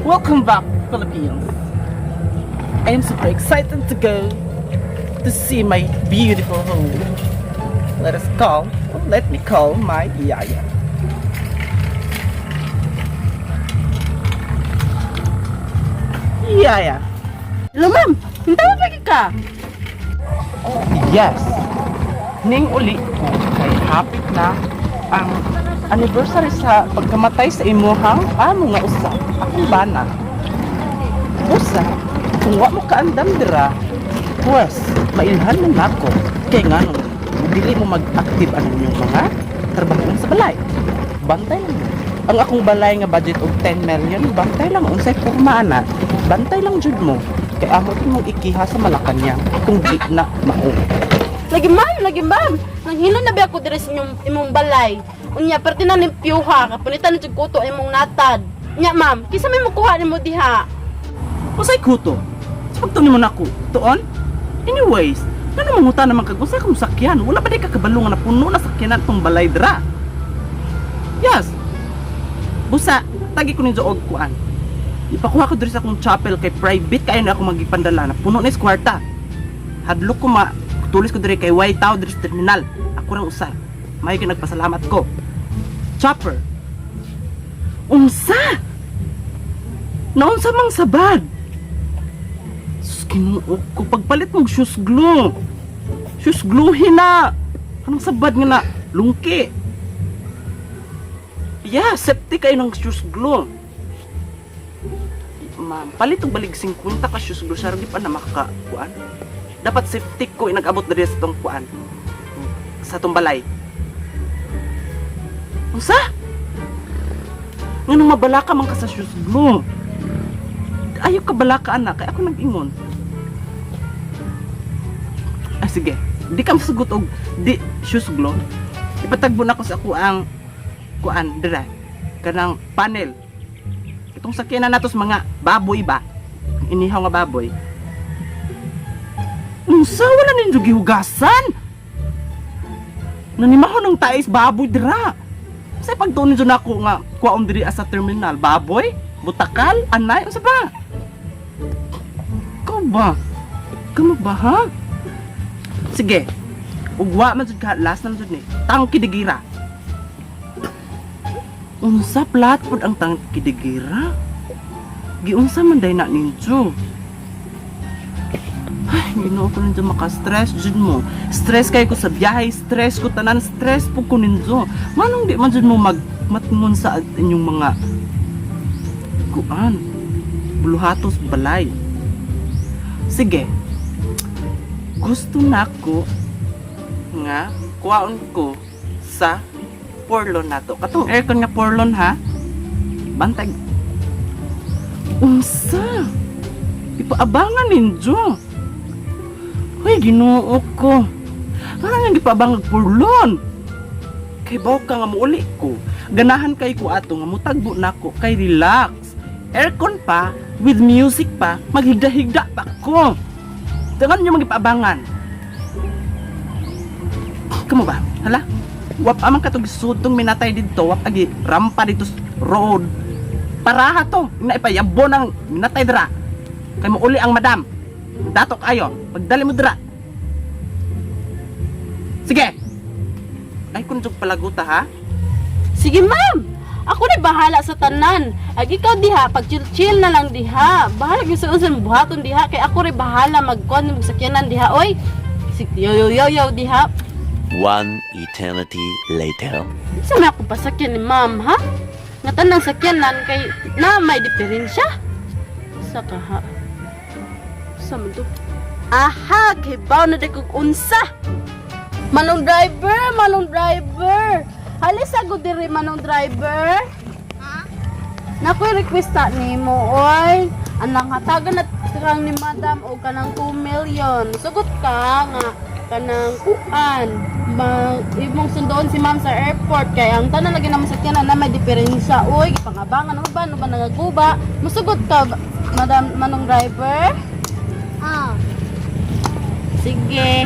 Welcome back, Philippines. I am super excited to go to see my beautiful home. Let us call, let me call my yaya. Yaya. Hello, ma'am. Hintaw pa ka. Yes. Ning uli ko kay hapit na ang anniversary sa pagkamatay sa imuhang amo nga usa, akong bana. Usa, kung wa mo kaandam dira, pues mailhan mo nako kay ngano dili mo mag-active ang inyong mga trabaho sa balay. Bantay lang mo. Ang akong balay nga budget og 10 million, bantay lang unsay porma ana. Bantay lang jud mo. Kay amo mong ikiha sa Malacañang kung di na mao. Lagi, ma'am, lagi, ma'am. Nanghilo na ba ako diri sa inyong imong balay? Unya perti na ning piyuha, kapunitan na jud kuto imong natad. Unya, ma'am, kinsa may mukuha nimo diha? Unsay kuto? Sa pagtuon mo nako, tuon? Anyways, ngano manguta naman kag unsay kong sakyan? Wala pa di ka kabalo nga napuno na sakyanan tong balay dira. Yes. Busa, tagi ko ninyo og kuan. Ipakuha ko diri sa akong chapel kay private kayo na ako magipandala na puno na is kwarta. Hadlok ko ma tulis ko diri kay way tao diri sa terminal. Ako rang usa. May ka nagpasalamat ko. Chopper. Unsa? Naunsa mang sabad? Sus, Ginoo ko. Pagpalit mong shoes glue. Shoes glue hina. Anong sabad nga na? Lungki. Yeah, safety kayo ng shoes glue. Ma'am, palit og balig 50 ka shoes glue. Saro di pa na makakakuan. Dapat safety ko inag-abot diri sa tong kuan. Sa tong balay. Unsa? Nganong mabala ka man ka sa shoes glue? Ayaw ka bala ka, anak. Kaya ako nag-ingon. Ay, sige. Di ka masagot og di shoes glue. Ipatagbo na ko sa ako ang kuan dira. Kanang panel. Itong sakyanan nato sa mga baboy ba? Inihaw nga baboy. Unsa, wala ninyo gihugasan? Nanimahon ng tais baboy dira. Sa pagtuon ninyo nako nga kuwaon diri sa terminal, baboy, butakal, anay, unsa ba? Ikaw ba? Kamo ba, ha? Sige. Ugwa man jud ka, last na lang jud ni. Tangki digira. Unsa plat pud ang tangki digira? Giunsa man day na ninyo? Ay, Ginoo ko ninyo, maka-stress jud mo. Stress kay ko sa biyahe, stress ko tanan, stress po ko ninyo. Manong di man jud mo mag matngon sa inyong mga kuan buluhatos balay. Sige. Gusto na ko nga kuwaon ko sa porlon nato. Katong aircon nga porlon ha. Bantay. Unsa? Ipaabangan ninyo. Hoy, Ginoo ko. Parang nga gipaabangan porlon. Kay baw ka nga muuli ko. Ganahan kay ko ato nga mutagbo nako kay relax. Aircon pa, with music pa, maghigda-higda pa ko. Tangan nyo magipaabangan. Kamo ba? Hala? Wap amang katong sudtong minatay didto, wap agi rampa dito sa road. Paraha to, naipayabo ng minatay dira. Kay muuli ang madam. Dato kayo, pagdali mo dira. Sige. Ay kun jud palaguta ha. Sige, ma'am. Ako na bahala sa tanan. Ag ikaw diha, pag chill-chill na lang diha. Bahala gyud sa unsa buhaton diha kay ako rin bahala magkuan mo sakyanan diha oy. Sige, yo yo yo yo diha. One eternity later. Sa may ako pasakyan ni ma'am, ha? Nga tanang sakyanan kay na may diferensya. Sa kaha. Sa man to? Aha, kibaw na di kog unsa. Manong driver, manong driver. Halis ako diri, manong driver. Ha? Nakoy request ta nimo, oy. Anang hatagan na kang ni madam og kanang 2 million. Sugot ka nga kanang kuan. Ma, imong sundoon si ma'am sa airport kay ang tanan lagi naman sa sakyanan na may diferensya. Oy, gipangabangan mo ba no ba nagaguba? Musugot ka, madam, manong driver? Ah, Sige.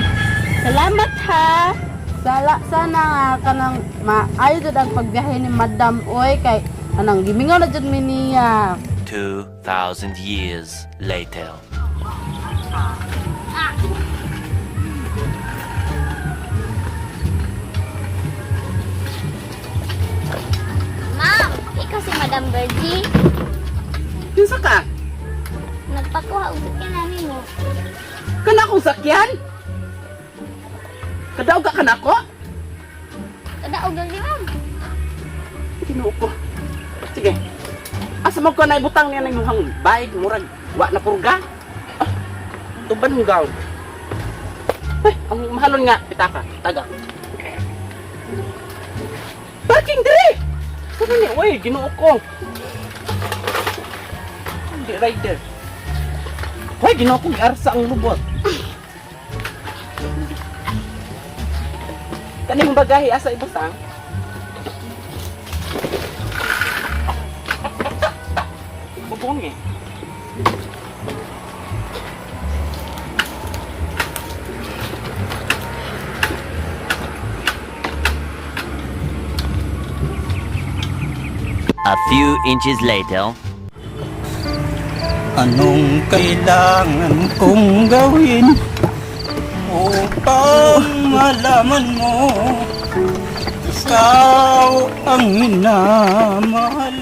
Salamat ha. Sala sana nga kanang maayo jud ang pagbiyahe ni Madam oy kay kanang gimingaw na jud mi niya. 2,000 years later. Ma'am, ikaw si Madam Virgie. Kinsa ka? Nagpakuha og sakyanan nimo. Kana akong sakyan? Kadaog ka kanako? Kadaog lagi, ma'am. Ginoo ko. Sige. Asa mo ko na ibutang niya ng imong bike murag wa na purga? Ah, tuban hugaw. Ay, ang mahalon nga pitaka, taga. Parking dire. Saan ni? Uy, Ginoo ko. Hindi rider. Hoy, Ginoo ko giarsa ang lubot. Kaning bagahe asa ibutang? Bubong eh. A few inches later. Anong kailangan kong gawin upang malaman mo ikaw ang minamahal?